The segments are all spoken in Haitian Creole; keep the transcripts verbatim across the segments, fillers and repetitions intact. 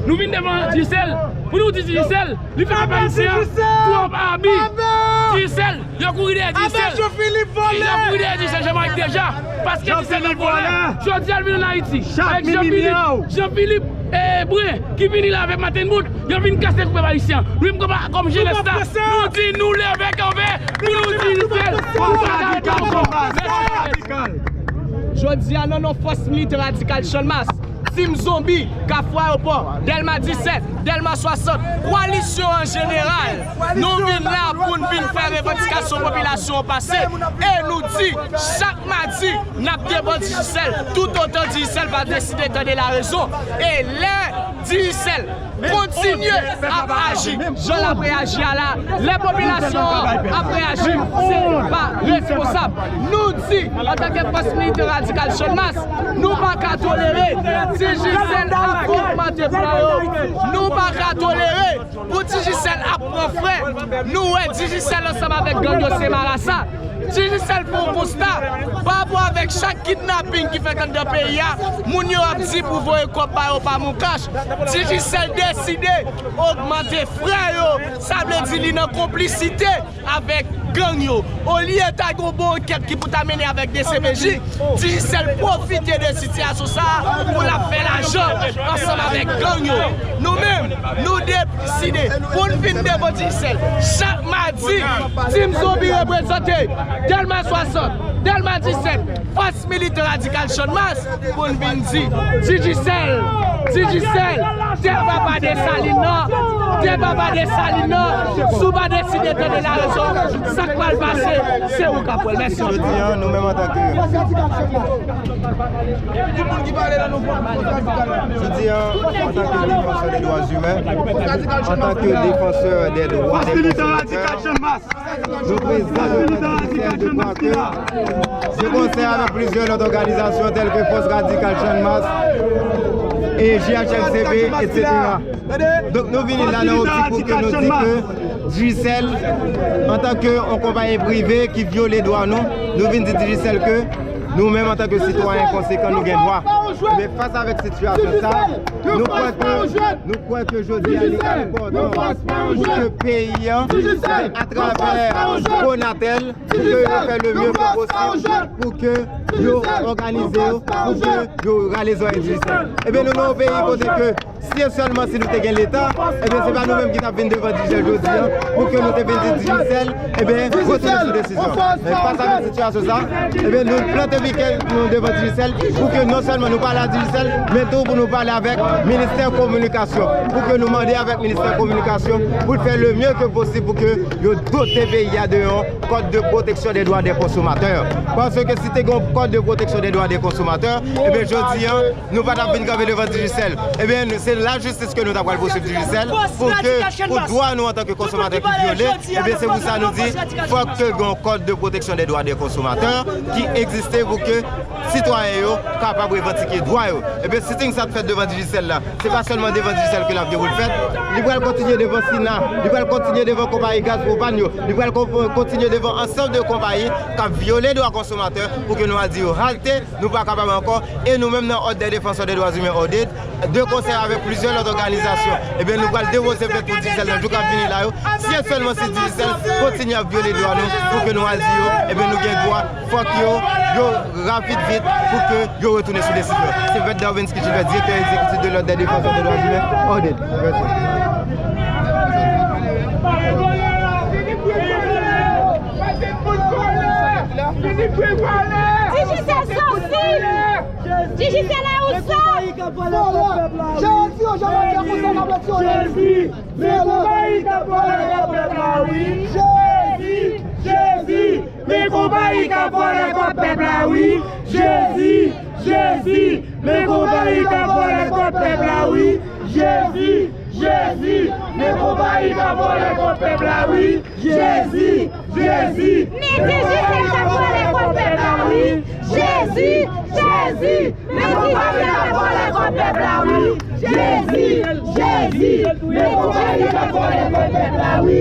Nou vin devan Digicel pou nou di Digicel li fè pèp ayisyen an twòp abi. Digicel, yo kouri dèyè Digicel. Yo kouri dèyè Digicel Jean-Marie deja. Paske Digicel ap vòlè. Jodi a l vin ann Ayiti avèk Jean Philippe. Jean Philippe e Bren ki vini la avèk Martin Bout. Yo vin kase kou pèp ayisyen an. Nou menm kòm, kòm jenès la, nou di nou leve kanpe pou nou di Digicel nou pa ka rete ankò. Mèsi. Jodi a nan non fòs militè radikal Channmas, Team Zonbi, Kafou Ayewopò, Dèlma disèt, Dèlma swasant, kowalisyon an jeneral, nou vin la pou n vin fè revandikasyon popilasyon an pase e nou di chak madi n ap devan Digicel toutotan Digicel pa deside tande larezon. E lè Digicel kontinye ap aji jan l ap reyaji a la, lè popilasyon an ap reyaji, se pa responsab. Nou di, antanke fòs militè radikal Channmas, nou pa ka tolere Digicel ap ogmante fre yo. Nou pa ka tolere pou Digicel ap pran fre. Nou wè Digicel ansanm avèk gang yo se marasa. Digicel fè yon konsta pa rapò avèk chak kidnaping ki fèt anndan peyi a, moun yo ap di pou voye kòb ba yo pa MonCash. Digicel deside ogmante fre yo, sa vle di li nan konplisite avèk gang yo. Olye ta gen yon bon ankèt ki pou ta mennen avèk D C P J, Digicel pwofite de sitiyasyon sa a pou l ap fè lajan ansanm avèk gang yo. Nou menm, nou deside pou n vin devan Digicel chak madi. Team Zonbi reprezante Dèlma swasant, Dèlma disèt, fòs militè radikal Channmas pou n vin di Digicel, Digicel, tè papa Desalin nan, tè papa Desalin nan, si w pa deside tande larezon, sa k pral pase, se ou k ap wè l. Mèsi. Jodi a, nou menm antanke, jodi a, antanke defansè de dwa imen, antanke defansè de dwa de konsènan, nou prezan devan Digicel de pa ke de konsè avèk plizyè lòt òganizasyon tèlke Fòs Radikal Channmas e J H L C P, etsetera. Donk, nou vini la nan optik pou ke nou di ke Digicel, antanke yon konpayi prive ki vyole dwa nou, nou vin di Digicel ke nou menm, antanke sitwayen konsekan, nou gen dwa. Men fas avèk sitiyasyon sa, nou kwè ke, nou kwè ke jodi a li enpòtan pou ke peyi a, atravè Konatel, pou ke yo fè le mye ke posib, pou ke yo òganize yo, pou ke yo rale zòrèy Digicel. Ebyen, nou nan yon peyi kote ke si e sèlman si nou te gen Leta, ebyen, se pa nou menm ki t ap vin devan Digicel jodi a, pou ke nou te vin di Digicel, ebyen, retounen sou desizyon. Men fas avèk sitiyasyon sa, ebyen, nou plante pike nou devan Digicel, pou ke non sèlman nou pale a Digicel, men tou pou nou pale avèk Ministè Kominikasyon, pou ke nou mande avèk Ministè Kominikasyon pou l fè le mye ke posib pou ke yo dote peyi a de yon kòd de pwoteksyon de dwa de konsomatè. Paske si te gen yon kòd de pwoteksyon de dwa de konsomatè, ebyen, jodi a, nou pa t ap vin kanpe devan Digicel. Ebyen, se lajistis ke nou ta pral pouswiv Digicel pou ke, pou dwa nou antanke konsomatè ki vyole. Ebyen, se pou sa nou di, fòk ke gen yon kòd de pwoteksyon de dwa de konsomatè ki egziste pou ke sitwayen yo kapab revandike dwa yo. Ebyen, sitting sa t fèt devan Digicel la, se pa sèlman devan Digicel ke l ap gen pou l fèt. Li pral kontinye devan Sina, li pral kontinye devan konpayi gaz pwopàn yo, li pral kon-, kontinye devan ansanm de konpayi k ap vyole dwa konsomatè pou ke nou al di yo halte, nou pa kapab ankò. E nou menm nan Òd dè Defansè dè Dwa Imen, Òded, de konsè avèk plizyè lòt òganizasyon, ebyen, nou pral depoze plent pou Digicel nan jou k ap vini la yo. Si e sèlman si Digicel kontinye ap vyole dwa nou, pou ke nou al di yo, ebyen, nou gen dwa, fòk yo, yo rapid vit pou ke yo retounen sou desizyon. Se Mèt Darwinski Gilbert, direktè egzekitif de l'Ordre des Défenseurs des Droits Humains, Òded. Mèsi. Digicel sòti! Digicel a yon sòt! Jezi, men konpayi k ap vòlè kòb pèp la, wi. Jezi, Jezi, men konpayi k ap vòlè kòb pèp la, wi. Jezi, Jezi, men konpayi k ap vòlè kòb pèp la, wi. Jezi, Jezi, men konpayi k ap vòlè kòb pèp la, wi. Jezi, Jezi, men Digicel k ap vòlè kòb pèp la, wi. Jezi, Jezi, men Digicel k ap vòlè kòb pèp la, wi. Jezi, Jezi, men konpayi k ap vòlè kòb pèp la, wi.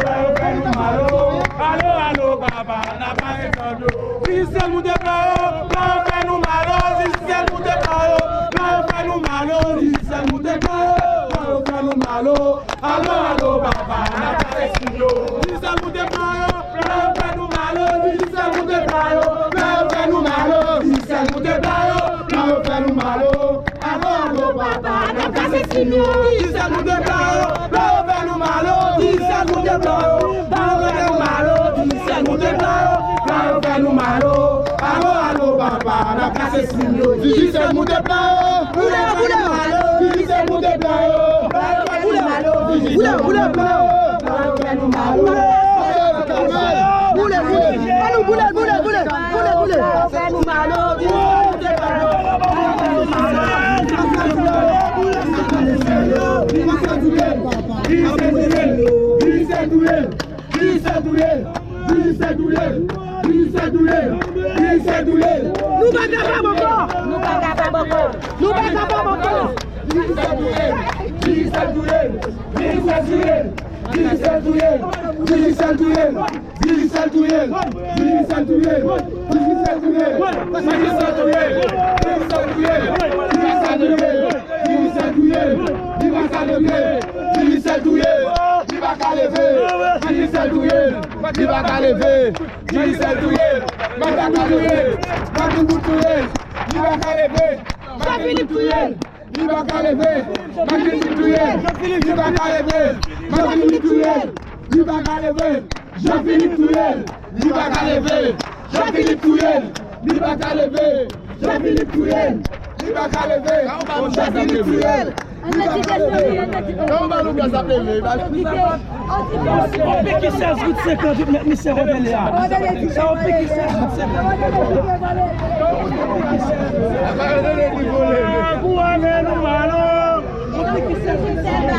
blan yo fè nou mal o. Alo, alo, papa, n ap pale tann yo. Dijisyèl moute blan yo, blan yo fè nou mal o. Dijisyèl moute blan yo, blan yo fè nou mal o. Dijisyèl moute blan yo, blan yo fè nou mal o. Alo, alo, papa, n ap pale tann yo. Dijisyèl moute blan yo, blan yo fè nou mal o. Dijisyèl moute blan yo, blan yo fè nou mal o. Dijisyèl moute blan yo, blan yo fè nou mal o. Alo, alo, papa, n ap kase sin yo. Dijisyèl moute blan yo, blan yo fè nou mal o. Dijisyèl moute blan yo, blan yo fè nou mal o. Dijisyèl moute blan yo, blan yo fè nou mal o. Alo, alo, papa, n ap kase sin yo. Dijisyèl moute blan yo, blan yo fè nou mal o. Dijisyèl moute blan yo, blan yo fè nou mal o. Dijisyèl moute blan yo, blan yo fè nou mal o. Boule, boule, boule, boule, boule, boule, boule. Nou pa kapab ankò. Nou pa kapab ankò. Nou pa kapab ankò. Digicel touye l! Digicel touye l! Digicel touye l! Digicel touye l! Digicel touye l! Digicel touye l! Li pa ka leve! Digicel touye l! Li pa ka leve! Digicel touye l! Li pa ka leve! Digicel touye l! Makak touye l! Makak touye l! Li pa ka leve! Jean Philippe touye l! Li pa ka leve! Makak touye l! Li pa ka leve! Makak touye l! Li pa ka leve! Jean Philippe touye l! Li pa ka leve! Jean Philippe touye l! Li pa ka leve! Jean Philippe touye l! Li pa ka leve! Jean Philippe touye l! Li pa ka leve! Kòman Malouga sa ap leve? Yon piki sèz goud senkant, met misye revele a. Sa yon piki sèz goud senkant. Pou ane nou malo. Yon piki sèz goud senkant.